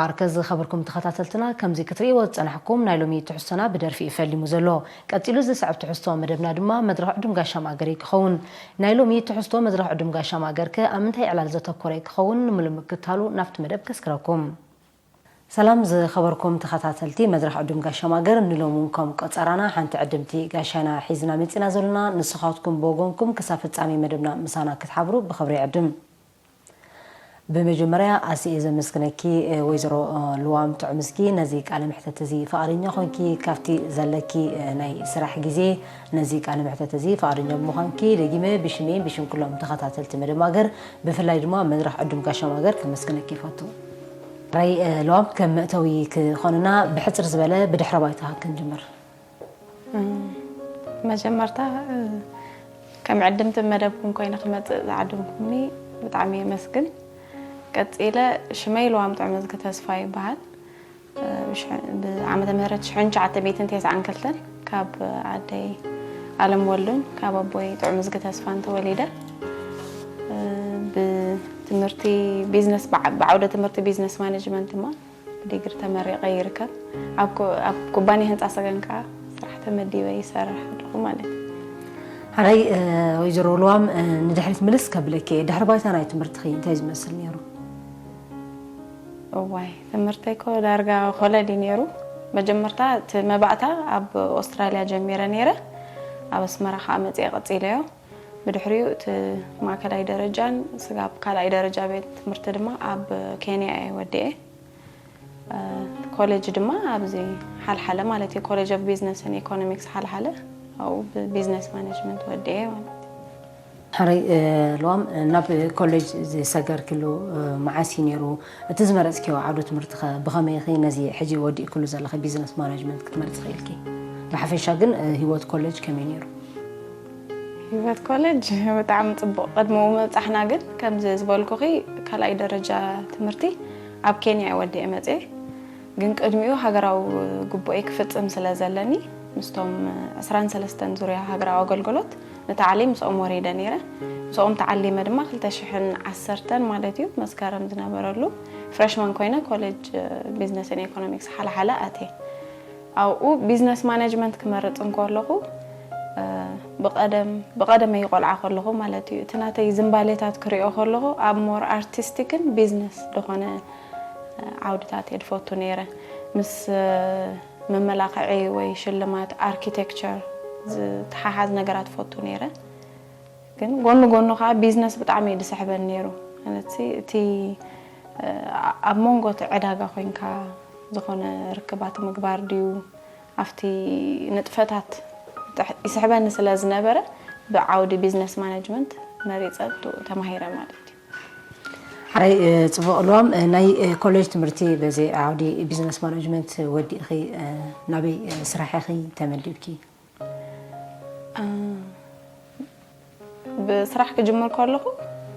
ኣርከ ዝኸበርኩም ተኸታተልትና፣ ከምዚ ክትርእይዎ ዝጸናሕኩም ናይ ሎሚ ትሕዝቶና ብደርፊ እዩ ፈሊሙ ዘሎ። ቀጺሉ ዝስዕብ ትሕዝቶ መደብና ድማ መድረኽ ዕዱም ጋሻ ማእገር እዩ ክኸውን። ናይ ሎሚ ትሕዝቶ መድረኽ ዕዱም ጋሻ ማእገር ከ ኣብ ምንታይ ዕላል ዘተኮረ እዩ ክኸውን? ንምሉእ ምክታሉ ናብቲ መደብ ከስክረኩም። ሰላም ዝኸበርኩም ተኸታተልቲ መድረኽ ዕዱም ጋሻ ማእገር፣ ንሎሚ እውን ከም ቆጸራና ሓንቲ ዕድምቲ ጋሻና ሒዝና መጺና ዘሎና። ንስኻትኩም ብወገንኩም ክሳብ ፍጻሜ መደብና ምሳና ክትሓብሩ ብኽብሪ ይዕድም። ብመጀመርያ ኣስኤ ዘመስግነኪ፣ እ፣ ወይዘሮ፣ እ፣ ልዋም ጥዑምስኪ፣ ነዚ ቃለ መሕተት እዚ ፍቓደኛ ኾንኪ ካብቲ ዘለኪ፣ እ፣ ናይ ስራሕ ግዜ ነዚ ቃለ መሕተት እዚ ፍቓደኛ ብምዃንኪ ደጊመ ብሽመይን ብሽም ኩሎም ተኸታተልቲ መደብ ማእገር፣ ብፍላይ ድማ መድረኽ ዕዱም ጋሻ ማእገር ከመስግነኪ ይፈቱ። ራይ፣ እ፣ ልዋም፣ ከም መእተዊ ክኾንና ብሕጽር ዝበለ ብድሕረ ባይታ ክንጅምር። መጀመርታ፣ እ፣ ከም ዕድምቲ መደብኩም ኮይነ ክመጽእ ዝዓደምኩምኒ ብጣዕሚ የመስግን። ቀጺለ ሽመይ ልዋም ጥዑምዝጊ ተስፋ ይበሃል። እ፣ ብሽሕ-፣ ብዓመተ ምህረት ሽሕን ትሽዓተ ሚእትን ተስዓን ክልተን ካብ ኣደይ ኣለም ወልዱን ካብ ኣቦይ ጥዑምዝጊ ተስፋን ተወሊደ። እ፣ ብትምህርቲ ቢዝነስ፣ ብዓ-፣ ብዓውደ ትምህርቲ ቢዝነስ ማኔጅመንት ድማ ዲግሪ ተመሪቐ ይርከብ። ኣብ ኩ-፣ ኣብ ኩባንያ ህንፃ ሰገን ከዓ ስራሕ ተመዲበ ይሰርሕ ኣለኹ ማለት እዩ። ሓራይ፣ እ፣ ወይዘሮ ልዋም፣ እ፣ ንድሕሪት ምልስ ከብለኪ እየ። ድሕሪ ባይታ ናይ ትምህርትኺ እንታይ ዝመስል ነይሩ? እዋይ፣ ትምህርተይ እኮ ዳርጋ ኮለል እዩ ነይሩ። መጀመርታ እቲ መባእታ ኣብ ኦስትራልያ ጀሚረ ነይረ። ኣብ ኣስመራ ከዓ መፅየ ቀፂለዮ። ብድሕሪኡ እቲ ማእከላይ ደረጃን ስጋብ ካልኣይ ደረጃ ቤት ትምህርቲ ድማ ኣብ ኬንያ እየ ወዲኤ። እ፣ ኮሌጅ ድማ ኣብዚ ሓልሓለ ማለት እዩ፣ ኮሌጅ ኦፍ ቢዝነስን ኢኮኖሚክስ ሓልሓለ፣ ኣብኡ ብቢዝነስ ማኔጅመንት ወዲኤ ማለት እዩ። ሕራይ፣ እ፣ ልዋም፣ እ፣ ናብ ኮሌጅ ዝሰገርክሉ፣ እ፣ መዓስ እዩ ነይሩ? እቲ ዝመረጽክዮ ዓውደ ትምህርትኸ ብኸመይ ኢኺ ነዚ ሕጂ ወዲእክሉ ዘለኺ ቢዝነስ ማናጅመንት ክትመርጺ ኽኢልኪ? ብሓፈሻ ግን፣ እ፣ ህይወት ኮሌጅ ከመይ ነይሩ? ህይወት ኮሌጅ ብጣዕሚ ጽቡቕ። ቅድሚ ምብጻሕና ግን ከምዚ ዝበልኩኺ ካልኣይ ደረጃ ትምህርቲ ኣብ ኬንያ እየ ወዲኤ መጽየ። ግን ቅድሚኡ ሃገራዊ ግቡኤ ክፍጽም ስለ ዘለኒ ምስቶም ዕስራን ሰለስተን ዙርያ ሃገራዊ ኣገልግሎት ንታዕሊም ምስኦም ወሪደ ነይረ። ምስኦም ተዓሊመ ድማ ክልተ ሽሕን ዓሰርተን ማለት እዩ መስከረም ዝነበረሉ ፍሬሽማን ኮይነ ኮሌጅ ቢዝነስን ኢኮኖሚክስ ሓለሓለ ኣትየ። ኣብኡ ቢዝነስ ማኔጅመንት ክመርጽ እንከለኹ፣ እ፣ ብቐደም፣ ብቐደመይ ቆልዓ ከለኹ ማለት እዩ፣ እቲ ናተይ ዝንባሌታት ክሪኦ ከለኹ ኣብ ሞር ኣርቲስቲክን ቢዝነስ ዝኾነ፣ እ፣ ዓውድታት እየ ዝፈቱ ነይረ። ምስ፣ እ፣ መመላኽዒ ወይ ሽልማት፣ ኣርኪቴክቸር ዝተሓሓዝ ነገራት ፈቱ ነይረ። ግን ጎኒ ጎኑ ከዓ ቢዝነስ ብጣዕሚ እዩ ዝስሕበኒ ነይሩ። ማለት እቲ፣ እ፣ ኣብ መንጎ እቲ ዕዳጋ ኮይንካ ዝኾነ ርክባት ምግባር ድዩ፣ ኣብቲ ንጥፈታት ይስሕበኒ ስለ ዝነበረ ብዓውዲ ቢዝነስ ማኔጅመንት መሪጸ ብኡ ተማሂረ ማለት እዩ። ሕራይ፣ እ፣ ጽቡቕ ልዋም፣ እ፣ ናይ፣ እ፣ ኮሌጅ ትምህርቲ በዚ ዓውዲ ቢዝነስ ማኔጅመንት ወዲእኺ፣ እ፣ ናበይ፣ እ፣ ስራሕ ኢኺ ተመዲብኪ? እ፣ ብስራሕ ክጅምር ከለኹ፣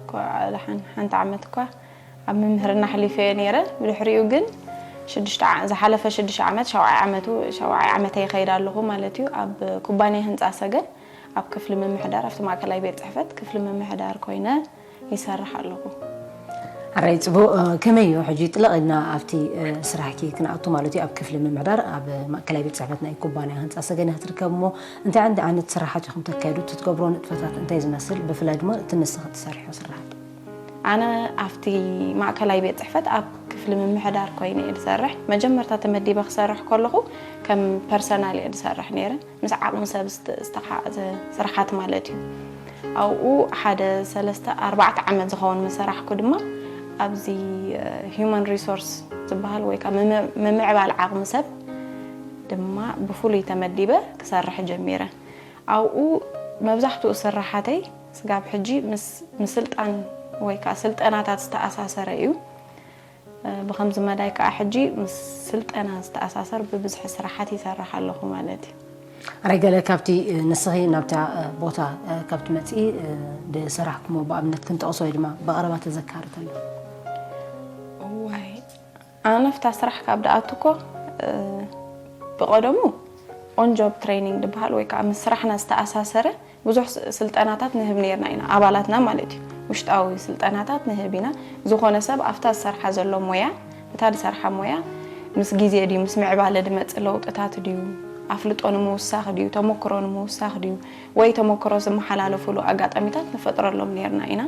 እኳ ደሓን ሓንቲ ዓመት እኳ ኣብ ምምህርና ኣሕሊፈዮ ነይረ። ብድሕሪኡ ግን ሽዱሽተ ዓ-፣ ዝሓለፈ ሽዱሽተ ዓመት፣ ሻውዓይ ዓመቱ፣ ሻውዓይ ዓመተይ ይኸይድ ኣለኹ ማለት እዩ። ኣብ ኩባንያ ህንፃ ሰገን፣ ኣብ ክፍሊ ምምሕዳር፣ ኣብቲ ማእከላይ ቤት ጽሕፈት ክፍሊ ምምሕዳር ኮይነ ይሰርሕ ኣለኹ። ሕራይ፣ ጽቡቕ። እ፣ ከመይ እዩ ሕጂ ጥልቕ ኢልና ኣብቲ፣ እ፣ ስራሕኪ ክንኣቱ ማለት እዩ? ኣብ ክፍሊ ምምሕዳር ኣብ ማእከላይ ቤት ጽሕፈት ናይ ኩባንያ ህንፃ ሰገን ኢኺ ትርከቢ እሞ፣ እንታይ ዓይነት፣ ዓይነት ስራሓት ኢኹም ተካይዱ? እቲ ትገብሮ ንጥፈታት እንታይ ዝመስል? ብፍላይ ድማ እቲ ንስኺ ትሰርሕዮ ስራሓት። ኣነ ኣብቲ ማእከላይ ቤት ጽሕፈት ኣብ ክፍሊ ምምሕዳር ኮይነ እየ ዝሰርሕ። መጀመርታ ተመዲበ ክሰርሕ ከለኹ ከም ፐርሰናል እየ ዝሰርሕ ነይረ። ምስ ዓቕሚ ሰብ ዝተ-፣ ዝተተሓሓዘ ስራሓት ማለት እዩ። ኣብኡ ሓደ ሰለስተ ኣርባዕተ ዓመት ዝኸውን ምስ ሰራሕኩ ድማ ኣብዚ፣ እ፣ ሂውማን ሪሶርስ ዝበሃል ወይ ከዓ ምም-፣ ምምዕባል ዓቕሚ ሰብ ድማ ብፍሉይ ተመዲበ ክሰርሕ ጀሚረ። ኣብኡ መብዛሕትኡ ስራሓተይ ስጋብ ሕጂ ምስ ምስልጣን ወይ ከዓ ስልጠናታት ዝተኣሳሰረ እዩ። እ፣ ብኸምዚ መዳይ ከዓ ሕጂ ምስ ስልጠና ዝተኣሳሰር ብብዝሒ ስራሓት ይሰርሕ ኣለኹ ማለት እዩ። ሕራይ፣ ገለ ካብቲ፣ እ፣ ንስኺ ናብታ፣ እ፣ ቦታ፣ እ፣ ካብ ትመጽኢ፣ እ፣ ዝሰራሕኩሞ ብኣብነት ክንጠቕሶ ወይ ድማ ብቐረባ ተዘካሪ ተሎ? እዋይ፣ ኣነ ኣብታ ስራሕ ካብ ደኣቱ እኮ፣ እ፣ ብቐደሙ ኦን ጆብ ትሬኒንግ ዝበሃል ወይ ከዓ ምስ ስራሕና ዝተኣሳሰረ ብዙሕ ስ-፣ ስልጠናታት ንህብ ነይርና ኢና፣ ኣባላትና ማለት እዩ። ውሽጣዊ ስልጠናታት ንህብ ኢና። ዝኾነ ሰብ ኣብታ ዝሰርሓ ዘሎ ሞያ እታ ዝሰርሓ ሞያ ምስ ግዜ ድዩ፣ ምስ ምዕባለ ዝመጽእ ለውጥታት ድዩ፣ ኣፍልጦ ንምውሳኽ ድዩ፣ ተመክሮ ንምውሳኽ ድዩ፣ ወይ ተመክሮ ዝመሓላለፉሉ ኣጋጣሚታት ንፈጥረሎም ነይርና ኢና።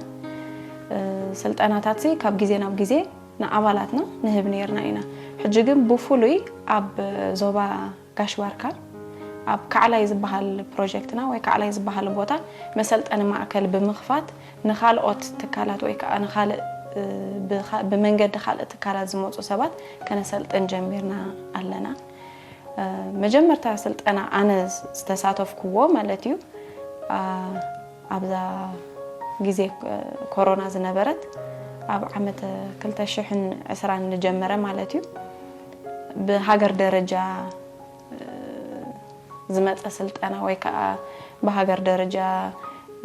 እ፣ ስልጠናታት ሲ ካብ ግዜ ናብ ግዜ ንኣባላትና ንህብ ነይርና ኢና። ሕጂ ግን ብፍሉይ ኣብ ዞባ ጋሽ ባርካ ኣብ ካዕላይ ዝበሃል ፕሮጀክትና ወይ ካዕላይ ዝበሃል ቦታ መሰልጠኒ ማእከል ብምኽፋት ንኻልኦት ትካላት ወይ ከዓ ንኻልእ፣ እ፣ ብኻ-፣ ብመንገዲ ካልእ ትካላት ዝመፁ ሰባት ከነሰልጥን ጀሚርና ኣለና። እ፣ መጀመርታ ስልጠና ኣነ ዝተሳተፍኩዎ ማለት እዩ። ኣ-፣ ኣብዛ ግዜ ኮሮና ዝነበረት ኣብ ዓመተ ክልተ ሽሕን ዕስራን ዝጀመረ ማለት እዩ። ብሃገር ደረጃ፣ እ፣ ዝመጸ ስልጠና ወይ ከዓ ብሃገር ደረጃ፣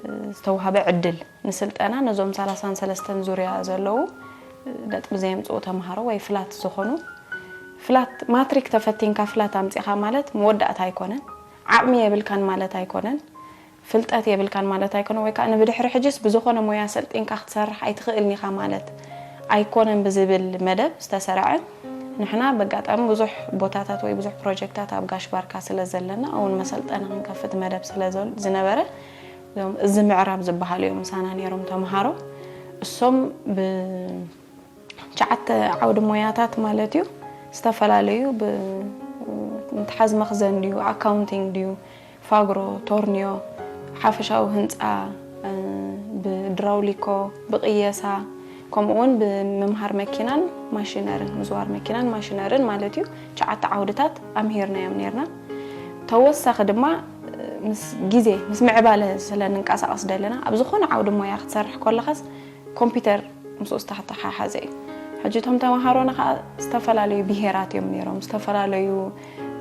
እ፣ ዝተዋህበ ዕድል ንስልጠና ነዞም ሰላሳን ሰለስተን ዙርያ ዘለዉ፣ እ፣ ነጥቢ ዘየምጽኡ ተምሃሮ ወይ ፍላት ዝኾኑ፣ ፍላት ማትሪክ ተፈቲንካ ፍላት ኣምጺኻ ማለት መወዳእታ ኣይኮነን። ዓቕሚ የብልካን ማለት ኣይኮነን። ፍልጠት የብልካን ማለት ኣይኮነን። ወይ ከዓ ንብድሕሪ ሕጅስ ብዝኾነ ሞያ ሰልጢንካ ክትሰርሕ ኣይትኽእልን ኢኻ ማለት ኣይኮነን ብዝብል መደብ ዝተሰርዐ። ንሕና በጋጣሚ ብዙሕ ቦታታት ወይ ብዙሕ ፕሮጀክታት ኣብ ጋሽ ባርካ ስለ ዘለና፣ እውን መሰልጠኒ ክንከፍት መደብ ስለ ዘል-፣ ዝነበረ፣ እዞም እዚ ምዕራብ ዝበሃሉ እዮም ምሳና ነይሮም ተምሃሮ። እሶም ብ-፣ ትሽዓተ ዓውዲ ሞያታት ማለት እዩ። ዝተፈላለዩ ብ-፣ ምትሓዝ መኽዘን ድዩ፣ ኣካውንቲንግ ድዩ፣ ፋግሮ፣ ቶርኒዮ፣ ሓፈሻዊ ህንፃ፣ እ፣ ብድራውሊኮ፣ ብቕየሳ፣ ከምኡ እውን ብምምሃር መኪናን ማሽነርን፣ ምዝዋር መኪናን ማሽነርን ማለት እዩ። ትሽዓተ ዓውድታት ኣምሂርናዮም ነይርና። ተወሳኺ ድማ፣ እ፣ ምስ ግዜ፣ ምስ ምዕባለ ስለ ንንቀሳቐስ ደለና፣ ኣብ ዝኾነ ዓውዲ ሞያ ክትሰርሕ ከለኻስ ኮምፒውተር ምስኡ ዝተተሓሓዘ እዩ። ሕጂ እቶም ተምሃሮና ከዓ ዝተፈላለዩ ብሄራት እዮም ነይሮም፣ ዝተፈላለዩ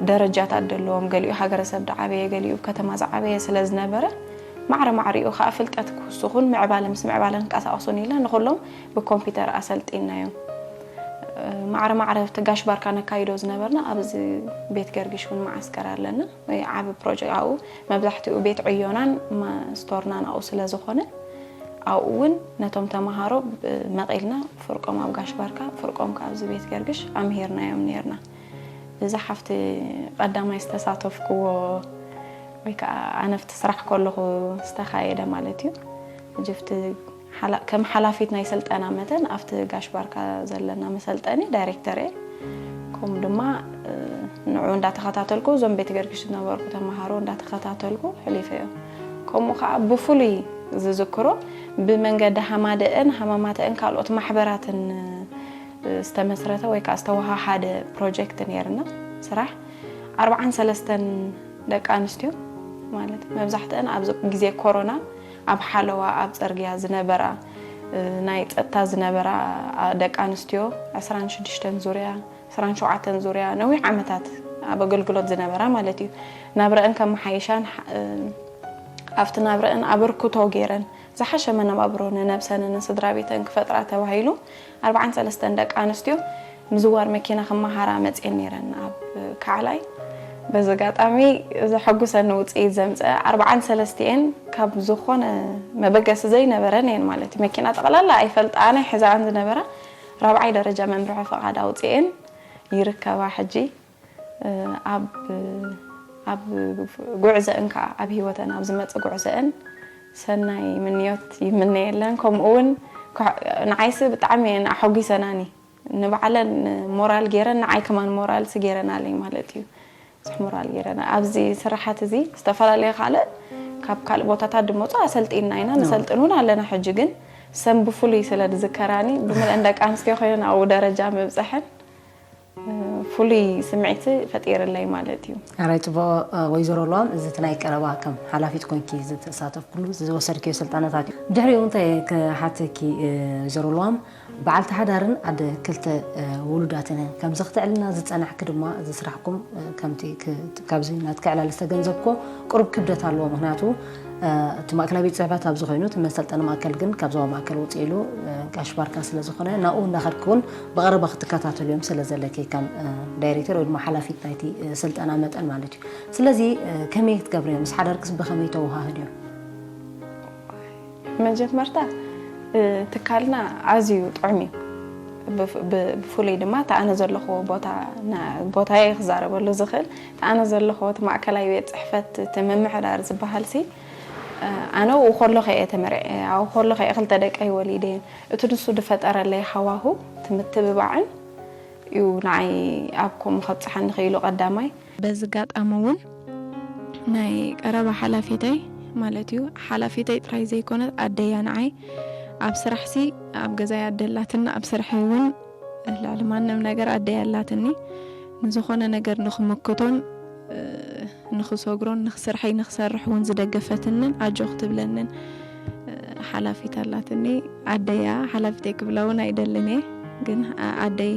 ደረጃታት ዘለዎም፣ ገሊኡ ሃገረሰብ ዝዓበየ፣ ገሊኡ ከተማ ዝዓበየ ስለ ዝነበረ፣ ማዕረ ማዕሪኡ ከዓ ፍልጠት ክውስኹን ምዕባለ ምስ ምዕባለ ክንቀሳቐሱን ኢልና ንኹሎም ብኮምፒውተር ኣሰልጢናዮም። ማዕረ ማዕረ እቲ ጋሽ ባርካ ነካይዶ ዝነበርና ኣብዚ ቤት ገርግሽ እውን መዓስከር ኣለና፣ ወይ ዓቢ ፕሮጀክት ኣብኡ፣ መብዛሕትኡ ቤት ዕዮናን ማ-፣ ስቶርናን ኣብኡ ስለ ዝኾነ፣ ኣብኡ እውን ነቶም ተምሃሮ ብ-፣ መቒልና ፍርቆም ኣብ ጋሽ ባርካ፣ ፍርቆም ከዓ ኣብዚ ቤት ገርግሽ ኣምሂርናዮም ነይርና። እዚ ሓፍቲ ቀዳማይ ዝተሳተፍክዎ ወይ ከዓ ኣነ ኣብቲ ስራሕ ከለኹ ዝተኻየደ ማለት እዩ። ሕጂ ኣብቲ ሓላ-፣ ከም ሓላፊት ናይ ስልጠና መጠን ኣብቲ ጋሽ ባርካ ዘለና መሰልጠኒ ዳይሬክተር እየ። ከምኡ ድማ፣ እ፣ ንዑ እንዳተኸታተልኩ እዞም ቤት ገርግሽ ዝነበርኩ ተምሃሮ እንዳተኸታተልኩ ሕሊፈ እዮም። ከምኡ ከዓ ብፍሉይ ዝዝክሮ ብመንገዲ ሃማደአን ሃማማተአን ካልኦት ማሕበራትን፣ እ፣ ዝተመስረተ ወይ ከዓ ዝተወሃሃደ ፕሮጀክት ነይርና ስራሕ ኣርብዓን ሰለስተን ደቂ ኣንስትዮ ማለት መብዛሕትአን ኣብዚ ግዜ ኮሮና ኣብ ሓለዋ ኣብ ጽርግያ ዝነበራ፣ እ፣ ናይ ጸጥታ ዝነበራ፣ ኣ፣ ደቂ ኣንስትዮ ዕስራን ሽዱሽተን ዙርያ፣ ዕስራን ሸውዓተን ዙርያ ነዊሕ ዓመታት ኣብ ኣገልግሎት ዝነበራ ማለት እዩ። ናብረአን ከመሓይሻን፣ እ፣ ኣብቲ ናብረአን ኣበርክቶ ገይረን ዝሓሸ መነባብሮ ንነብሰንን ንስድራ ቤተን ክፈጥራ ተባሂሉ ኣርብዓን ሰለስተን ደቂ ኣንስትዮ ምዝዋር መኪና ክመሃራ መፅየን ነይረን ኣብ ካዕላይ። በዚ ኣጋጣሚ ዘሐጉሰኒ ውፅኢት ዘምፀአ ኣርብዓን ሰለስቲኤን ካብ ዝኾነ መበገሲ ዘይነበረን እየን ማለት እዩ። መኪና ጠቕላላ ኣይፈልጣኣን ኣይሕዛኣን ዝነበራ ራብዓይ ደረጃ መምርሒ ፈቓድ ኣውፅኤን ይርከባ ሕጂ። ኣብ፣ ኣብ ጉዕዘአን ከዓ ኣብ ህይወተን ኣብ ዝመፅእ ጉዕዘአን ሰናይ ምንዮት ይምነየለን። ከምኡ እውን ንዓይሲ ብጣዕሚ እየን ኣሐጒሰናኒ። ንባዕለን ሞራል ገይረን ንዓይ ከማን ሞራልሲ ገይረናለይ ማለት እዩ። ብዙሕ ሞራል ገይረን ኣብዚ ስራሓት እዚ ዝተፈላለዩ ካልእ ካብ ካልእ ቦታታት ዝመፁ ኣሰልጢና ኢና፣ ንሰልጥን እውን ኣለና። ሕጂ ግን ሰም ብፍሉይ ስለ ዝዝከራኒ ብምልአን ደቂ ኣንስትዮ ኮይነን ኣብኡ ደረጃ ምብፀሐን ፍሉይ ስምዒት ፈጢርለይ ማለት እዩ። ኣራይ ጽቡቕ። ወይዘሮ ለዋም፣ እዚ እቲ ናይ ቀረባ ከም ሓላፊት ኮንኪ ዝተሳተፍኩሉ ዝወሰድክዮ ስልጠናታት እዩ። ድሕሪኡ እንታይ ክሓተኪ፣ ወይዘሮ ለዋም፣ በዓልቲ ሓዳርን ኣደ ክልተ ውሉዳትን እያ። ከምዚ ክተዕልና ዝጸናሕኪ ድማ እዚ ስራሕኩም ከምቲ ክ-፣ ካብዚ ናትኪ ዕላል ዝተገንዘብኮ ቁሩብ ክብደት ኣለዎ። ምኽንያቱ እቲ ማእከላይ ቤት ጽሕፈት ኣብዚ ኮይኑ እቲ መሰልጠኒ ማእከል ግን ካብ ዞባ ማእከል ውጽእ ኢሉ ጋሽ ባርካ ስለ ዝኾነ ናብኡ እንዳኸድኪ እውን ብቐረባ ክትከታተልዮም ስለ ዘለኪ ከም ዳይሬክተር ወይ ድማ ሓላፊት ናይቲ ስልጠና መጠን ማለት እዩ። ስለዚ ከመይ ክትገብርዮ ምስ ሓዳርክስ ብኸመይ ተወሃህድዮ? መጀመርታ ትካልና ኣዝዩ ጥዑም እዩ። ብፍሉይ ድማ እቲ ኣነ ዘለኹዎ ቦታ፣ ቦታየ ክዛረበሉ ዝኽእል፣ እቲ ኣነ ዘለኹዎ እቲ ማእከላይ ቤት ጽሕፈት፣ እቲ ምምሕዳር ዝበሃል ሲ፣ ኣነ ኣብኡ ከለኹ እየ ተመርዕየ፣ ኣብኡ ከለኹ እየ ክልተ ደቀይ ወሊደ። እቲ ንሱ ዝፈጠረለይ ሃዋሁ፣ እቲ ምትብባዕን እዩ ንዓይ ኣብ ከምኡ ከብጽሓኒ ክኢሉ ቀዳማይ። በዚ ኣጋጣሚ እውን ናይ ቀረባ ሓላፊተይ ማለት እዩ፣ ሓላፊተይ ጥራይ ዘይኮነት ኣደያ ንዓይ ኣብ ስራሕሲ ኣብ ገዛይ ኣደላትና ኣብ ስርሐይ እውን ልዕሊ ማንም ነገር ኣደይ ኣላትኒ። ንዝኾነ ነገር ንኽምክቶን ንኽሰግሮን ንኽስርሐይ ንኽሰርሕ እውን ዝደገፈትንን ኣጆኽ ትብለንን ሓላፊት ኣላትኒ። ኣደያ ሓላፊተይ ክብላ እውን ኣይደልን እየ፣ ግን ኣደይ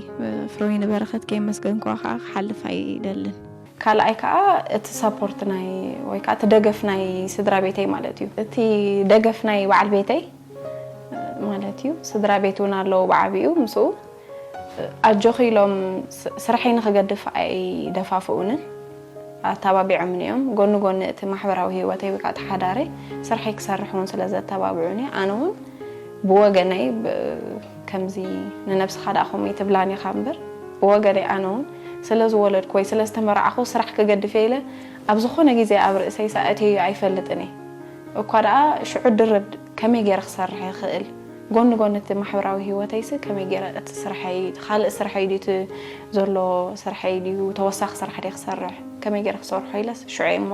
ፍረወይኒ በረኸት ከየመስገንኩዋ ከዓ ክሓልፍ ኣይደልን። ካልኣይ ከዓ እቲ ሰፖርት ናይ ወይ ከዓ እቲ ደገፍ ናይ ስድራ ቤተይ ማለት እዩ። እቲ ደገፍ ናይ በዓል ቤተይ ማለት እዩ። ስድራ ቤት እውን ኣለዉ ብዓቢኡ ምስኡ ኣጆኺ ኢሎም ስርሐይ ንኽገድፍ ኣይደፋፍኡንን ኣተባቢዖምኒ እዮም። ጎኒ ጎኒ እቲ ማሕበራዊ ህይወተይ ወይ ከዓ እቲ ሓዳረይ ስርሐይ ክሰርሕ እውን ስለ ዘተባብዑኒ ኣነ እውን ብወገነይ ከምዚ ንነብስኻ ደኣ ከምኡ ትብላን ኢኻ እምበር ብወገነይ ኣነ እውን ስለ ዝወለድኩ ወይ ስለ ዝተመርዓኹ ስራሕ ክገድፍ እየ ኢለ ኣብ ዝኾነ ግዜ ኣብ ርእሰይ ኣእትየዮ ኣይፈልጥን እየ። እኳ ደኣ ሽዑ ድርብ ከመይ ገይረ ክሰርሕ ይኽእል፣ ጎኒ ጎኒ እቲ ማሕበራዊ ህይወተይሲ ከመይ ገይረ እቲ ስርሐይ፣ ካልእ ስርሐይ ድዩ እቲ ዘሎ ስርሐይ ድዩ ተወሳኺ ስራሕ ድየ ክሰርሕ፣ ከመይ ገይረ ክሰርሖ ኢለስ ሽዑ እየ እሞ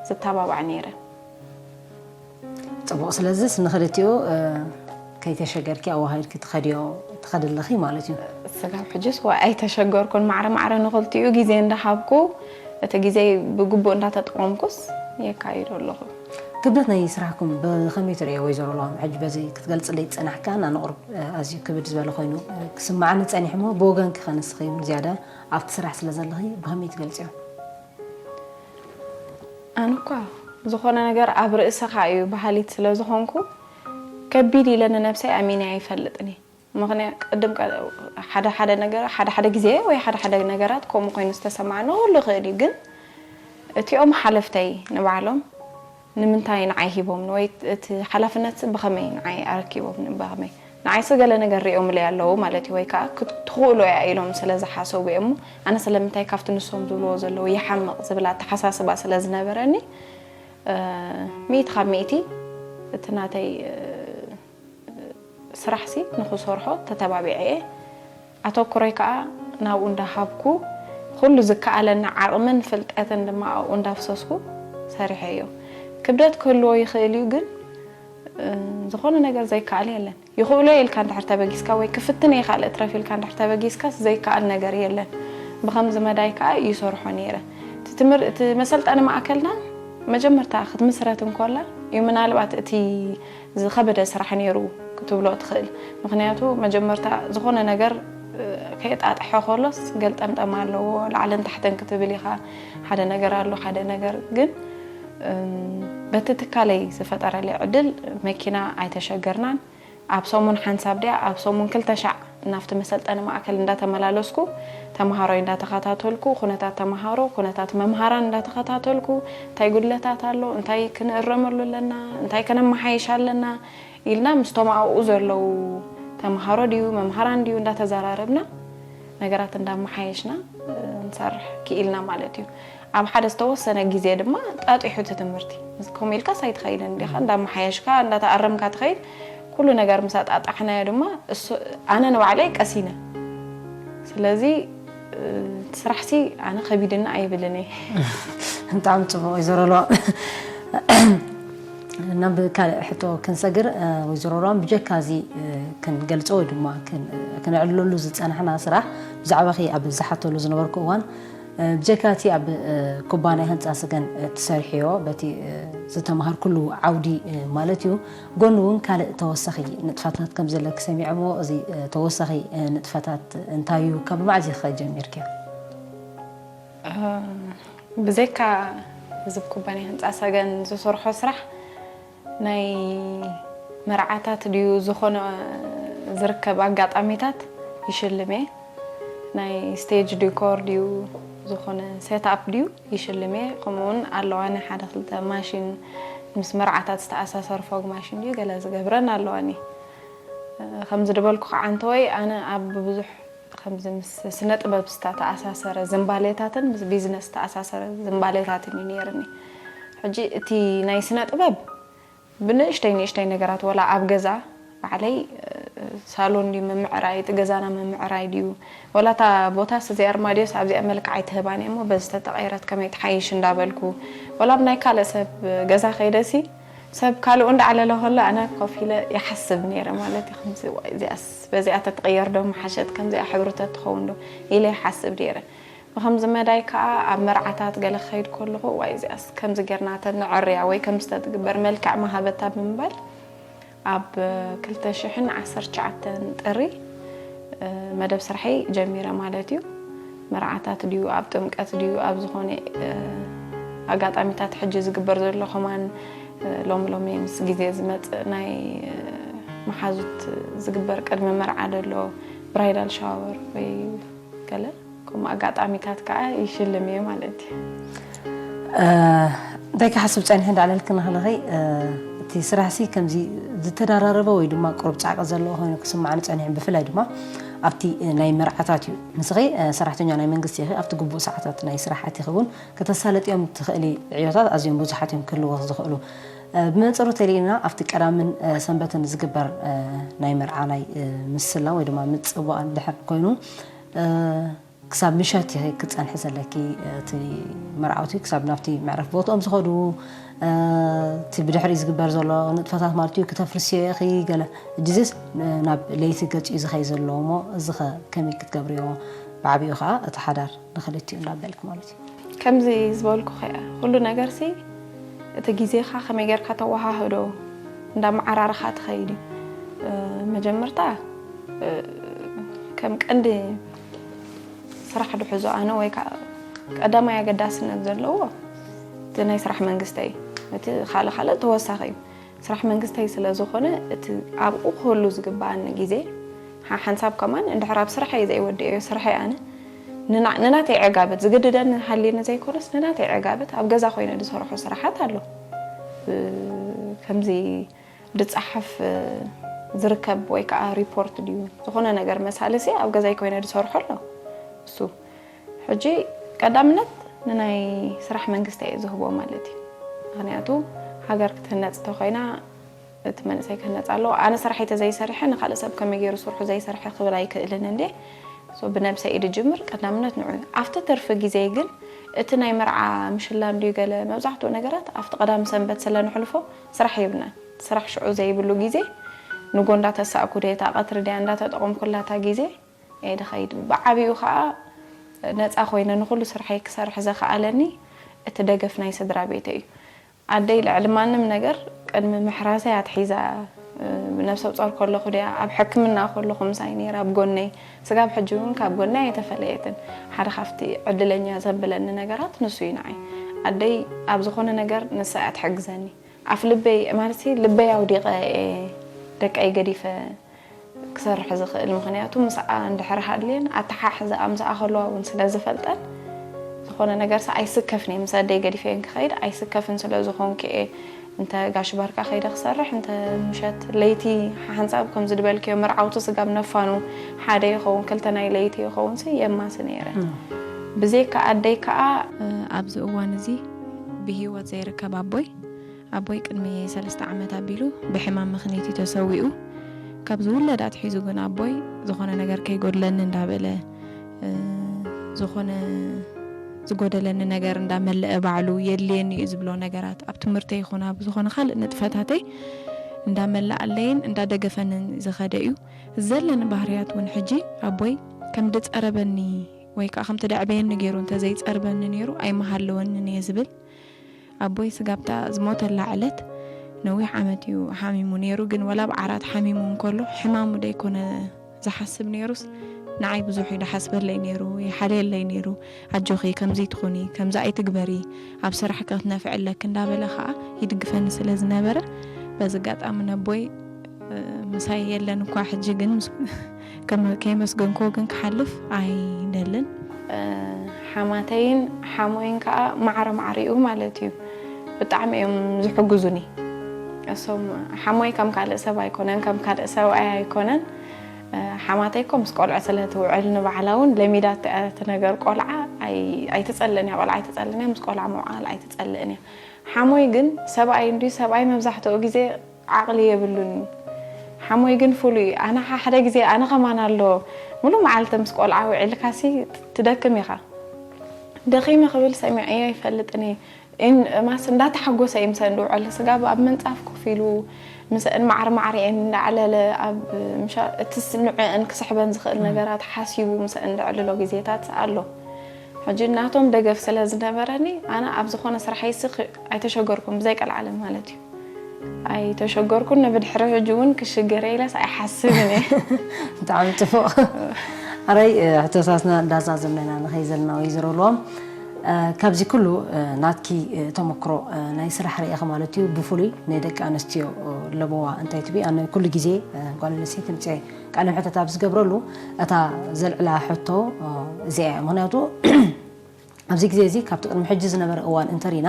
ዝተባባዕ ነይረ። ጽቡቕ። ስለዚስ ንኽልቲኡ ከይተሸገርኪ ኣዋሃሂድኪ ትኸድዮ ትኸዲ ኣለኺ ማለት እዩ። ስጋብ ሕጅስ ዋ ኣይተሸገርኩን። ማዕረ ማዕረ ንኽልቲኡ ግዜ እንዳሃብኩ እቲ ግዜ ብግቡእ እንዳተጠቐምኩስ የካይዶ ኣለኹ። ክብደት ናይ ስራሕኩም ብኸመይ ትርእዮ ወይዘሮ ለዋም? ሕጂ በዚ ክትገልጽለይ ዝጸናሕካ ናንቑርብ ኣዝዩ ክብድ ዝበለ ኮይኑ ክስምዓኒ ጸኒሑ እሞ ብወገንኪ ከ ንስኺ እውን ዝያዳ ኣብቲ ስራሕ ስለ ዘለኺ ብኸመይ ትገልጽዮ? ኣነ እኳ ዝኾነ ነገር ኣብ ርእስኻ እዩ በሃሊት ስለ ዝኾንኩ ከቢድ ኢለ ንነብሰይ ኣሚነ ኣይፈልጥን እየ። ምኽንያት ቅድም ሓደ ሓደ ነገር ሓደ ሓደ ግዜ ወይ ሓደ ሓደ ነገራት ከምኡ ኮይኑ ዝተሰማዓኒ ክህሉ ይኽእል እዩ፣ ግን እቲኦም ሓለፍተይ ንባዕሎም ንምንታይ ንዓይ ሂቦምኒ ወይ እቲ ሓላፍነትሲ ብኸመይ ንዓይ ኣረኪቦምኒ ብኸመይ ንዓይሲ ገለ ነገር ሪኦምለይ ኣለዉ ማለት እዩ ወይ ከዓ ትኽእሎ እያ ኢሎም ስለ ዝሓሰቡ እዮም እሞ ኣነ ስለምንታይ ካብቲ ንሶም ዝብልዎ ዘለዉ ይሓምቕ ዝብል ኣተሓሳስባ ስለ ዝነበረኒ ሚእቲ ካብ ሚእቲ እቲ ናተይ ስራሕሲ ንኽሰርሖ ተተባቢዐ እየ። ኣተኩሮይ ከዓ ናብኡ እንዳሃብኩ ኩሉ ዝከኣለኒ ዓቕምን ፍልጠትን ድማ ኣብኡ እንዳፍሰስኩ ሰሪሐዮ። ክብደት ክህልዎ ይኽእል እዩ ግን ዝኾነ ነገር ዘይከኣል የለን። ይኽእሎ እየ ኢልካ እንድሕር ተበጊስካ ወይ ክፍትን እየ ካልእ ትረፍ ኢልካ እንድሕር ተበጊስካስ ዘይከኣል ነገር የለን። ብኸምዚ መዳይ ከዓ ይሰርሖ ነይረ። እቲ ትምህር እቲ መሰልጠኒ ማእከልና መጀመርታ ክትምስረት እንኮላ እዩ ምናልባት እቲ ዝኸበደ ስራሕ ነይሩ ክትብሎ ትኽእል። ምኽንያቱ መጀመርታ ዝኾነ ነገር ከየጣጥሐ ከሎስ ገልጠምጠም ኣለዎ፣ ላዕልን ታሕትን ክትብል ኢኻ። ሓደ ነገር ኣሎ፣ ሓደ ነገር ግን በቲ ትካለይ ዝፈጠረለይ ዕድል መኪና ኣይተሸገርናን። ኣብ ሰሙን ሓንሳብ ድያ ኣብ ሰሙን ክልተ ሻዕ ናብቲ መሰልጠኒ ማእከል እንዳተመላለስኩ ተምሃሮይ እንዳተኸታተልኩ ኩነታት ተምሃሮ ኩነታት መምሃራን እንዳተኸታተልኩ እንታይ ጉድለታት ኣሎ እንታይ ክንእረመሉ ኣለና እንታይ ከነመሓይሽ ኣለና ኢልና ምስቶም ኣብኡ ዘለዉ ተምሃሮ ድዩ መምሃራን ድዩ እንዳተዘራረብና ነገራት እንዳመሓየሽና ንሰርሕ ክኢልና ማለት እዩ። ኣብ ሓደ ዝተወሰነ ግዜ ድማ ጣጢሑ እቲ ትምህርቲ ከምኡ ኢልካስ ኣይትኸይድን እንዲኻ እንዳመሓየሽካ እንዳተኣረምካ ትኸይድ ኩሉ ነገር ምስ ኣጣጣሕናዮ ድማ ኣነ ንባዕለይ ቀሲነ ስለዚ ስራሕሲ ኣነ ከቢድና ኣይብልን እየ። ብጣዕሚ ፅቡቅ ወይዘሮ ለዋም። ናብ ካልእ ሕቶ ክንሰግር ወይዘሮ ለዋም ብጀካ እዚ ክንገልፆ ወይ ድማ ክነዕልለሉ ዝፀናሕና ስራሕ ብዛዕባኺ ኣብ ዝሓተሉ ዝነበርኩ እዋን ብጀካ እቲ ኣብ ኩባንያ ህንፃ ስገን ትሰርሕዮ በቲ ዝተምሃርኩሉ ዓውዲ ማለት እዩ ጎኒ እውን ካልእ ተወሳኺ ንጥፈታት ከም ዘለኪ ሰሚዐ እሞ እዚ ተወሳኺ ንጥፈታት እንታይ እዩ ካብ መዓዝ ኢኺ ጀሚርክዮ? ብዘይካ እዚ ኩባንያ ህንፃ ሰገን ዝሰርሖ ስራሕ ናይ መርዓታት ድዩ ዝኾነ ዝርከብ ኣጋጣሚታት ይሽልም እየ ናይ stage decor ድዩ ዝኾነ set up ድዩ ይሽልም እየ ከምኡ እውን ኣለዋኒ ሓደ ክልተ ማሽን ምስ መርዓታት ዝተኣሳሰር fog machine ድዩ ገለ ዝገብረን ኣለዋኒ ከምዚ ዝበልኩ ከዓ እንተወይ ኣነ ኣብ ብዙሕ ከምዚ ምስ ስነ ጥበብ ዝተኣሳሰረ ዝንባሌታትን ምስ ቢዝነስ ዝተኣሳሰረ ዝንባሌታትን እዩ ነይርኒ። ሕጂ እቲ ናይ ስነ ጥበብ ብንእሽተይ ንእሽተይ ነገራት፣ ወላ ኣብ ገዛ ባዕለይ ሳሎን ድዩ መምዕራይ፣ እቲ ገዛና መምዕራይ ድዩ፣ ወላ እታ ቦታስ እዚ ኣርማድዮስ ኣብዚኣ መልክዕ ኣይትህባን እሞ በዚ ተተቐይረት ከመይ ትሓይሽ እንዳበልኩ፣ ወላ ብናይ ካልእ ሰብ ገዛ ከይደሲ ሰብ ካልኡ እንዳዕለለ ከሎ ኣነ ኮፍ ኢለ ይሓስብ ነይረ ማለት እዩ። ከምዚ ዋይ እዚኣስ በዚኣ ተትቕየር ዶ ምሓሸት፣ ከምዚኣ ሕብሪ ተትኸውን ዶ ኢለ ይሓስብ ነይረ። ብኸምዚ መዳይ ከዓ ኣብ መርዓታት ገለ ክኸይድ ከለኹ ዋይ እዚኣስ ከምዚ ጌርና ተነዕርያ ወይ ከምዚ ተትግበር መልክዕ ምሃበታ ብምባል ኣብ ክልተ ሽሕን ዓሰርተ ትሽዓተን ጥሪ መደብ ስርሐይ ጀሚረ ማለት እዩ። መርዓታት ድዩ ኣብ ጥምቀት ድዩ ኣብ ዝኾነ ኣጋጣሚታት ሕጂ ዝግበር ዘሎ ከማን ሎሚ ሎሚ ምስ ግዜ ዝመፅእ ናይ መሓዙት ዝግበር ቅድሚ መርዓ ዘሎ ብራይዳል ሻወር ወይ ገለ ከምኡ ኣጋጣሚታት ከዓ ይሽልም እየ ማለት እዩ። እንታይ ክሓስብ ፀኒሐ እንዳዕለልክና ከለኸ እቲ ስራሕሲ ከምዚ ዝተደራረበ ወይ ድማ ቁሩብ ፃዕቂ ዘለዎ ኮይኑ ክስማዕኒ ፀኒሑ፣ ብፍላይ ድማ ኣብቲ ናይ መርዓታት እዩ። ንስኸ ሰራሕተኛ ናይ መንግስቲ ኢኺ፣ ኣብቲ ግቡእ ሰዓታት ናይ ስራሕ ኣቲኺ እውን ከተሳለጥዮም ትኽእሊ ዕዮታት ኣዝዮም ብዙሓት እዮም ክህልዎ ዝኽእሉ። ብመንፅሩ ተሪእና ኣብቲ ቀዳምን ሰንበትን ዝግበር ናይ መርዓ ናይ ምስላ ወይ ድማ ምፅዋዕ ድሕር ኮይኑ ክሳብ ምሸት ኢኺ ክትፀንሒ ዘለኪ። እቲ መርዓውቲ ክሳብ ናብቲ መዕረፍ ቦትኦም ዝኸዱ እቲ ብድሕሪ ዝግበር ዘሎ ንጥፈታት ማለት እዩ ክተፍርስዮ ኢኺ ገለ እጅዚስ ናብ ለይቲ ገፂ ዝኸይ ዘለዎ እሞ እዚ ኸ ከመይ ክትገብርዮ? ብዓብኡ ከዓ እቲ ሓዳር ንክልቲኡ እንዳበልክ ማለት እዩ። ከምዚ ዝበልኩ ከያ ኩሉ ነገር ሲ እቲ ግዜኻ ከመይ ጌርካ ተወሃህዶ እንዳመዓራርኻ ትኸይድ እዩ። መጀመርታ ከም ቀንዲ ስራሕ ድሕዞ ኣነ ወይ ከዓ ቀዳማይ ኣገዳስነት ዘለዎ እቲ ናይ ስራሕ መንግስተይ እቲ ካልእ ካልእ ተወሳኺ እዩ። ስራሕ መንግስተይ ስለ ዝኾነ እቲ ኣብኡ ክህሉ ዝግበኣኒ ግዜ ሓሓንሳብ ከማን እንድሕር ኣብ ስራሐይ ዘይወድአዮ ስራሐይ ኣነ ንናተይ ዕጋበት ዝግድደኒ ሃልየኒ ዘይኮነስ ንናተይ ዕጋበት ኣብ ገዛ ኮይነ ዝሰርሖ ስራሓት ኣሎ። ከምዚ ዝፀሓፍ ዝርከብ ወይ ከዓ ሪፖርት ድዩ ዝኾነ ነገር መሳልሲ ኣብ ገዛይ ኮይነ ዝሰርሖ ኣሎ። እሱ ሕጂ ቀዳምነት ንናይ ስራሕ መንግስቲ እየ ዝህቦ ማለት እዩ። ምክንያቱ ሃገር ክትህነፅ ተኮይና እቲ መንእሰይ ክህነፅ ኣለዎ። ኣነ ስራሐይ ተዘይሰሪሐ ንካልእ ሰብ ከመይ ገይሩ ስርሑ ዘይሰርሐ ክብል ኣይክእልን እንዴ። ብነብሰይ ድጅምር ቀዳምነት ንዑ። ኣብቲ ትርፊ ግዜ ግን እቲ ናይ መርዓ ምሽላም ድዩ ገለ መብዛሕትኡ ነገራት ኣብቲ ቀዳም ሰንበት ስለ ንሕልፎ ስራሕ የብልናን። ስራሕ ሽዑ ዘይብሉ ግዜ ንጎ እንዳተሳእኩ ድየ እታ ቀትሪ ድያ እንዳተጠቐምኩላታ ግዜ እየ ድኸይድ። ብዓብኡ ከዓ ነፃ ኮይነ ንኩሉ ስርሐይ ክሰርሕ ዘኽኣለኒ እቲ ደገፍ ናይ ስድራ ቤተይ እዩ። ኣደይ ልዕሊ ማንም ነገር ቅድሚ ምሕራሰይ ኣትሒዛ ነብሰ ጾር ከለኹ ድያ ኣብ ሕክምና ከለኹ ምሳይ ነይራ ኣብ ጎነይ። ስጋብ ሕጂ እውን ካብ ጎነይ ኣይተፈለየትን። ሓደ ካብቲ ዕድለኛ ዘብለኒ ነገራት ንሱ እዩ ንዓይ። ኣደይ ኣብ ዝኾነ ነገር ንሳ እያ ትሕግዘኒ። ኣፍ ልበይ ማለት ልበይ ኣውዲቐ እየ ደቀይ ገዲፈ ክሰርሕ ዝኽእል። ምኽንያቱ ምስኣ እንድሕር ሃልየን ኣተሓሕዝኣ ምስኣ ከለዋ እውን ስለ ዝፈልጠን ዝኾነ ነገርሲ ኣይስከፍን እየ። ምስ ኣደይ ገዲፈየን ክኸይድ ኣይስከፍን ስለ ዝኾንኩ እየ። እንተ ጋሽ ባርካ ከይደ ክሰርሕ እንተ ምሸት ለይቲ ሓንሳብ ከምዚ ዝበልክዮ መርዓውቲ ስጋብ ነፋኑ ሓደ ይኸውን ክልተ ናይ ለይቲ ይኸውን ሲ የማሲ ነይረ። ብዘይካ ኣደይ ከዓ ኣብዚ እዋን እዚ ብህይወት ዘይርከብ ኣቦይ ኣቦይ ቅድሚ ሰለስተ ዓመት ኣቢሉ ብሕማም ምኽንያት እዩ ተሰዊኡ። ካብ ዝውለድ ኣትሒዙ ግን ኣቦይ ዝኾነ ነገር ከይጎድለኒ እንዳበለ ዝኾነ ዝጎደለኒ ነገር እንዳመለአ ባዕሉ የድልየኒ እዩ ዝብሎ ነገራት ኣብ ትምህርተይ ይኹን ኣብ ዝኾነ ካልእ ንጥፈታተይ እንዳመላኣለይን እንዳደገፈንን ዝኸደ እዩ። ዘለኒ ባህርያት እውን ሕጂ ኣቦይ ከም ድፀረበኒ ወይ ከዓ ከምቲ ደዕበየኒ ገይሩ እንተዘይፀርበኒ ነይሩ ኣይምሃለወንን እየ ዝብል። ኣቦይ ስጋብታ ዝሞተላ ዕለት ነዊሕ ዓመት እዩ ሓሚሙ ነይሩ፣ ግን ወላ ኣብ ዓራት ሓሚሙ እንከሎ ሕማሙ ደይኮነ ዝሓስብ ነይሩስ ንዓይ ብዙሕ እዩ ዝሓስበለይ ነይሩ፣ ይሓልየለይ ነይሩ። ኣጆኺ ከምዚ ትኹኒ፣ ከምዚ ኣይትግበሪ፣ ኣብ ስራሕ ክትነፍዒ ኣለኪ እንዳበለ ከዓ ይድግፈኒ ስለ ዝነበረ በዚ ኣጋጣሚ ነቦይ ምሳይ የለን እኳ ሕጂ ግን ከየመስገንክዎ ግን ክሓልፍ ኣይደልን። ሓማተይን ሓሞይን ከዓ ማዕረ ማዕሪኡ ማለት እዩ ብጣዕሚ እዮም ዝሕግዙኒ። እሶም ሓሞይ ከም ካልእ ሰብ ኣይኮነን፣ ከም ካልእ ሰብኣይ ኣይኮነን። እ፣ ሓማተይ እኮ ምስ ቆልዑ ስለ ትውዕል ንባዕላ እውን ለሚዳቶ እያ እቲ ነገር። ቆልዓ ኣይ-፣ ኣይትጸልእን እያ፣ ቆልዓ ኣይትጸልእን እያ፣ ምስ ቆልዓ ምውዓል ኣይትጸልእን እያ። ሓሞይ ግን ሰብኣይ እንድዩ፣ ሰብኣይ መብዛሕትኡ ግዜ ዓቕሊ የብሉን እዩ። ሓሞይ ግን ፍሉይ እዩ። ኣነ ሓ-፣ ሓደ ግዜ ኣነ ከማን ኣሎ፣ ሙሉእ መዓልቲ ምስ ቆልዓ ውዒልካሲ ትደክም ኢኻ። ደኺመ ክብል ሰሚዐዮ ኣይፈልጥን እየ። ኢን-፣ ማስ እንዳተሓጎሰ እዩ ምሰን ዝውዕል። ስጋብ ኣብ ምንጻፍ ኮፍ ኢሉ ምሰን ማዕር ማዕር እየን እንዳዕለለ ኣብ ምሻ-፣ እቲ ስ-፣ ንዕአን ክስሕበን ዝኽእል ነገራት ሓሲቡ ምሰን ዘዕልሎ ግዜታት ኣሎ። ሕጂ ናቶም ደገፍ ስለ ዝነበረኒ ኣነ ኣብ ዝኾነ ስራሕ ይስኽ ኣይተሸገርኩን፣ ብዘይ ቀልዓለም ማለት እዩ። ኣይተሸገርኩን፣ ንብድሕሪ ሕጂ እውን ክሽገር ኢለስ ኣይሓስብን እየ። ብጣዕሚ ጽቡቕ። ኣራይ፣ እ፣ ሕቶታትና እንዳዛዘምና ኢና ንኸይድ ዘለና ወይዘሮ ልዋም። እ፣ ካብዚ ኩሉ፣ እ፣ ናትኪ፣ እ፣ ተመክሮ፣ እ፣ ናይ ስራሕ ርኢኺ ማለት እዩ፣ ብፍሉይ ናይ ደቂ ኣንስትዮ፣ እ፣ ለበዋ እንታይ ትብኢ? ኣነ ኩሉ ግዜ፣ እ፣ ጓል ኣንስተይቲ ምጽኤ ቃለ መሕተት ኣብ ዝገብረሉ እታ ዘልዕላ ሕቶ፣ እ፣ እዚኣ እያ። ምኽንያቱ ኣብዚ ግዜ እዚ ካብቲ ቅድሚ ሕጂ ዝነበረ እዋን እንተሪና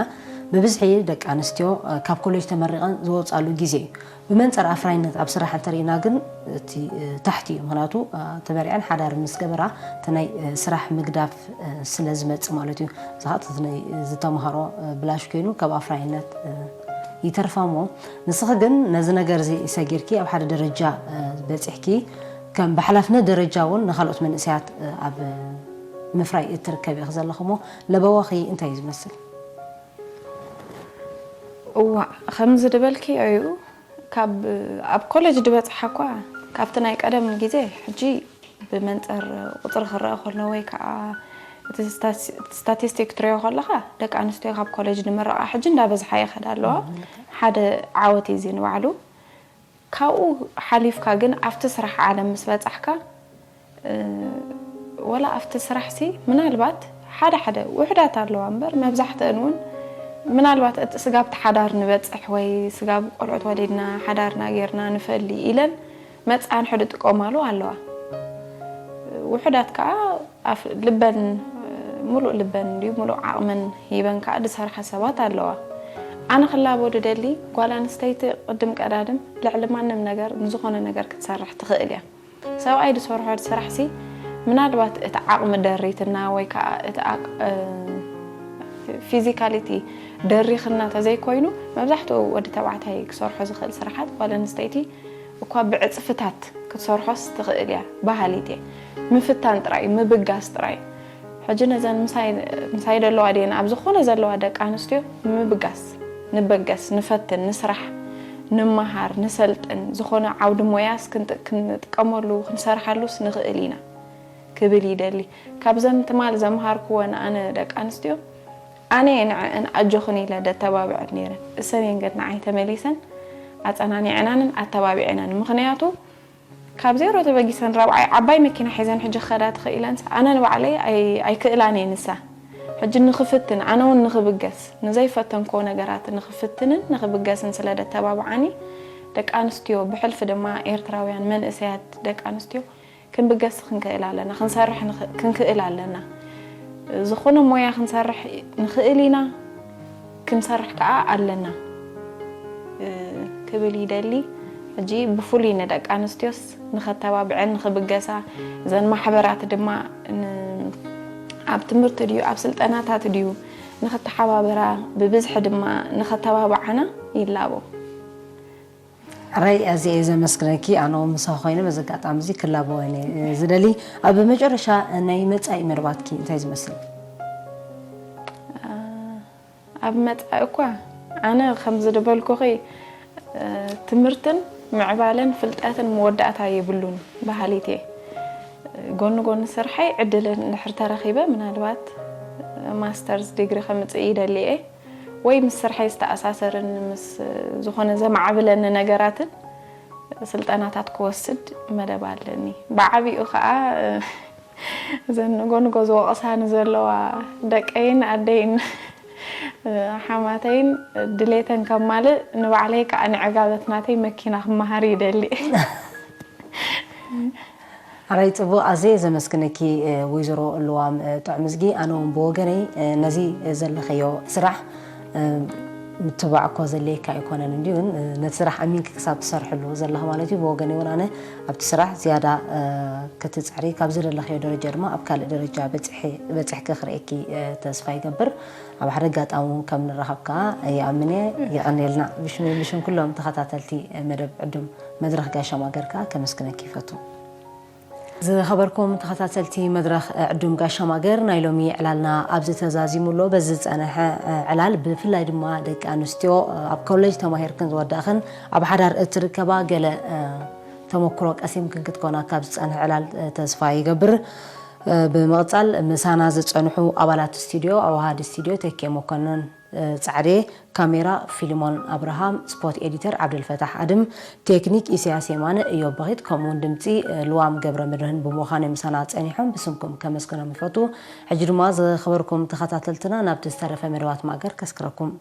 ብብዝሒ ደቂ ኣንስትዮ፣ እ፣ ካብ ኮሌጅ ተመሪቐን ዝወጻሉ ግዜ እዩ። ብመንጽር ኣፍራይነት ኣብ ስራሕ እንተሪና ግን እቲ፣ እ፣ ታሕቲ እዩ። ምኽንያቱ፣ እ፣ ተመሪዐን ሓዳር ምስ ገበራ እቲ ናይ፣ እ፣ ስራሕ ምግዳፍ፣ እ፣ ስለ ዝመጽእ ማለት እዩ። እዚ ኸኣ እቲ ናይ ዝተምሃሮ፣ እ፣ ብላሽ ኮይኑ ካብ ኣፍራይነት፣ እ፣ ይተርፋ እሞ ንስኺ ግን ነዚ ነገር እዚ ሰጊርኪ ኣብ ሓደ ደረጃ፣ እ፣ በጺሕኪ ከም ብሓላፍነት ደረጃ እውን ንኻልኦት መንእሰያት፣ እ፣ ኣብ ምፍራይ እትርከቢ ኢኺ ዘለኺ እሞ ለበዋኺ እንታይ እዩ ዝመስል? እዋእ፣ ከምዚ ዝበልክዮ እዩ። ካብ፣ ኣብ ኮሌጅ ዝበጽሓ እኳ ካብቲ ናይ ቀደም ግዜ ሕጂ ብመንጽር ቁጽሪ ክረአ ከሎ ወይ ከኣ እቲ ስታስ-፣ ስታቲስቲክ ትሪኦ ከለኻ ደቂ ኣንስትዮ ካብ ኮሌጅ ዝምረቓ ሕጂ እንዳበዝሓ ይኸዳ ኣለዋ። ሓደ ዓወት እዩ እዚ ንባዕሉ። ካብኡ ሓሊፍካ ግን ኣብቲ ስራሕ ዓለም ምስ በጻሕካ፣ እ፣ ወላ ኣብቲ ስራሕሲ ምናልባት ሓደ ሓደ ውሑዳት ኣለዋ እምበር መብዛሕትአን እውን ምናልባት እቲ ስጋብ እቲ ሓዳር ንበጽሕ ወይ ስጋብ ቆልዑት ወሊድና ሓዳርና ጌርና ንፈሊ ኢለን መጻንሒ ዝጥቀማሉ ኣለዋ። ውሑዳት ከኣ ኣፍ-፣ ልበን፣ ሙሉእ ልበን እንድዩ፣ ሙሉእ ዓቕመን ሂበን ከኣ ዝሰርሓ ሰባት ኣለዋ። ኣነ ክላቦ ዝደሊ ጓል ኣንስተይቲ ቅድም ቀዳድም ልዕሊ ማንም ነገር ንዝኾነ ነገር ክትሰርሕ ትኽእል እያ። ሰብኣይ ዝሰርሖ ስራሕሲ ምናልባት እቲ ዓቕሚ ደሪትና ወይ ከኣ እቲ ኣቅ-፣ እ፣ ፊዚካሊቲ ደሪኽና ተዘይኮይኑ መብዛሕትኡ ወዲ ተባዕታይ ክሰርሖ ዝኽእል ስራሓት ጓል ኣንስተይቲ እኳ ብዕጽፍታት ክትሰርሖስ ትኽእል እያ በሃሊት እየ። ምፍታን ጥራይ፣ ምብጋስ ጥራይ። ሕጂ ነዘን ምሳይ፣ ምሳይ ዘለዋ ድየን ኣብ ዝኾነ ዘለዋ ደቂ ኣንስትዮ ምብጋስ፣ ንበገስ፣ ንፈትን፣ ንስራሕ፣ ንመሃር፣ ንሰልጥን፣ ዝኾነ ዓውዲ ሞያስ ክንጥ-፣ ክንጥቀመሉ፣ ክንሰርሓሉስ ንኽእል ኢና ክብል ይደሊ። ካብዘን ትማል ዘምሃርክወን ኣነ ደቂ ኣንስትዮ ኣነ እየ ንዐአን ኣጆኽን ኢለ ደተባብዐን ነይረ። እሰን እየን ግን ንዓይ ተመሊሰን ኣጸናኒዐናንን ኣተባቢዐናን። ምኽንያቱ ካብ ዜሮ ተበጊሰን ራብዓይ ዓባይ መኪና ሒዘን ሕጂ ክኸዳ ትኽኢለንስ ኣነ ንባዕለይ ኣይ-፣ ኣይክእላን እየ ንሳ። ሕጂ ንኽፍትን ኣነ እውን ንኽብገስ ንዘይፈተንክዎ ነገራት ንኽፍትንን ንኽብገስን ስለ ደተባብዓኒ ደቂ ኣንስትዮ ብሕልፊ ድማ ኤርትራውያን መንእሰያት ደቂ ኣንስትዮ ክንብገስ ክንክእል ኣለና፣ ክንሰርሕ ንኽ-፣ ክንክእል ኣለና። ዝኾነ ሞያ ክንሰርሕ ንኽእል ኢና፣ ክንሰርሕ ከኣ ኣለና፣ እ፣ ክብል ይደሊ። ሕጂ ብፍሉይ ንደቂ ኣንስትዮስ ንኸተባብዐን ንኽብገሳ፣ እዘን ማሕበራት ድማ ን-፣ ኣብ ትምህርቲ ድዩ ኣብ ስልጠናታት ድዩ ንኽተሓባበራ፣ ብብዝሒ ድማ ንኸተባብዓና ይላቦ። ሕራይ ኣዝየ እየ ዘመስግነኪ። ኣነ እውን ምሳኺ ኮይነ በዚ ኣጋጣሚ እዚ ክላበወን እየ ዝደሊ። ኣብ መጨረሻ ናይ መጻኢ መደባትኪ እንታይ ዝመስል? ኣብ መጻኢ እኳ ኣነ ከምዚ ዝበልኩኺ፣ እ፣ ትምህርትን ምዕባለን ፍልጠትን መወዳእታ የብሉን በሃሊት እየ። ጎኒ ጎኒ ስርሐይ ዕድል እንድሕር ተረኺበ ምናልባት ማስተርስ ዲግሪ ከምጽእ ይደሊ እየ። ወይ ምስ ስርሐይ ዝተኣሳሰርን ምስ ዝኾነ ዘማዕብለኒ ነገራትን ስልጠናታት ክወስድ መደብ ኣለኒ። ብዓቢኡ ኸኣ እዘን ንጎ ንጎ ዝወቕሳኒ ዘለዋ ደቀይን ኣደይን ሓማተይን ድሌተን ከማልእ ንባዕለይ ከኣ ንዕጋበት ናተይ መኪና ክመሃር ይደሊ። ሕራይ ጽቡቕ፣ ኣዝየ ዘመስግነኪ፣ እ፣ ወይዘሮ ልዋም፣ እ፣ ጥዑምዝጊ። ኣነ እውን ብወገነይ፣ እ፣ ነዚ ዘለኽዮ ስራሕ፣ እ፣ ምትባዕ እኮ ዘድልየካ ኣይኮነን እንድዩ፣ ግን ነቲ ስራሕ ኣሚንኪ ክሳብ ትሰርሕሉ ዘለኺ ማለት እዩ። ብወገነይ እውን ኣነ ኣብቲ ስራሕ ዝያዳ ክትፅዕሪ፣ ካብ ዝደለኽዮ ደረጃ ድማ ኣብ ካልእ ደረጃ በፂሕኪ ክርእየኪ ተስፋ ይገብር። ኣብ ሓደ ኣጋጣሚ እውን ከም ንራኸብ ከዓ ይኣምን እየ። የቐንየልና። ብሽመይ ብሽም ኩሎም ተኸታተልቲ መደብ ዕዱም መድረኽ ጋሻ ማገር ከዓ ከመስግነኪ ይፈቱ። ዝኸበርኩም ተኸታተልቲ መድረኽ ዕዱም ጋሻ ማገር፣ ናይ ሎሚ ዕላልና ኣብዚ ተዛዚሙ ኣሎ። በዚ ዝጸንሐ ዕላል ብፍላይ ድማ ደቂ ኣንስትዮ ኣብ ኮሌጅ ተማሂርክን ዝወዳእኽን ኣብ ሓዳር እትርከባ ገለ ተመክሮ ቀሲምክን ክትኮና ካብ ዝጸንሐ ዕላል ተስፋ ይገብር። ብምቕጻል ምሳና ዝጸንሑ ኣባላት ስቱዲዮ፣ ኣዋሃዲ ስቱዲዮ ተኬ መኮንን ጻዕዴ፣ ካሜራ ፊልሞን ኣብርሃም፣ ስፖት ኤዲተር ዓብደልፈታሕ ኣድም፣ ቴክኒክ ኢሳያስ የማነ፣ እዮብ በኺት፣ ከምኡውን ድምጺ ልዋም ገብረ መድህን ብምዃን እዮም ምሳና ጸኒሖም። ብስምኩም ከመስግኖም ይፈቱ። ሕጂ ድማ ዝኸበርኩም ተኸታተልትና ናብቲ ዝተረፈ መደባት ማገር ከስክረኩም።